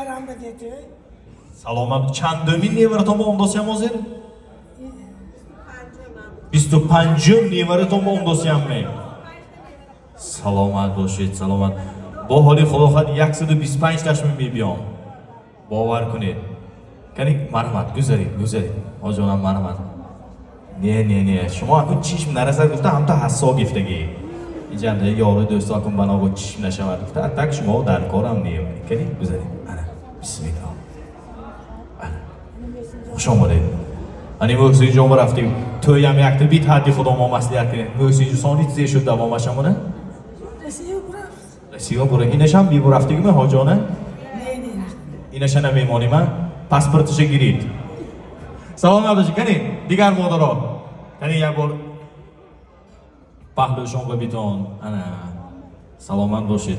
Неварам бадете. Саломат. Чандумин неваратон ба омдосиям ҳозир? 25-ум неваратон ба омдосиям ме? Саломат бошед, саломат. Бо ҳоли худо хоҳад, 125 ташми мебиём, бовар кунед. Кани, марҳамат, гузаред, гузаред, ҳоҷонам, марҳамат. Не, не, не, шумо акун чишм нарасад гуфта, ҳамта ҳассо гифтагӣ инҷа ёру дӯсто акун баного чишм нашавад гуфта. А так шумо дар корам не. Кани, гузаред. Ана, бисмиллоҳ, ана, хуш омадед. Ани Муҳсинҷон, рафтем, тӯям якта бит ҳадди худо мо маслиҳат кунем. Муҳсинҷон, сони чизе шуд давомашамона? Россия бурафт. Россия бура. Инашам бибурафтигиме, ҳоҷона? Не, не. Инаша намемонима, паспорташа гирид. Саломат бошед. Кани, дигар модаро, кани, як бор паҳлӯшон ба битон. Ана, саломат бошед.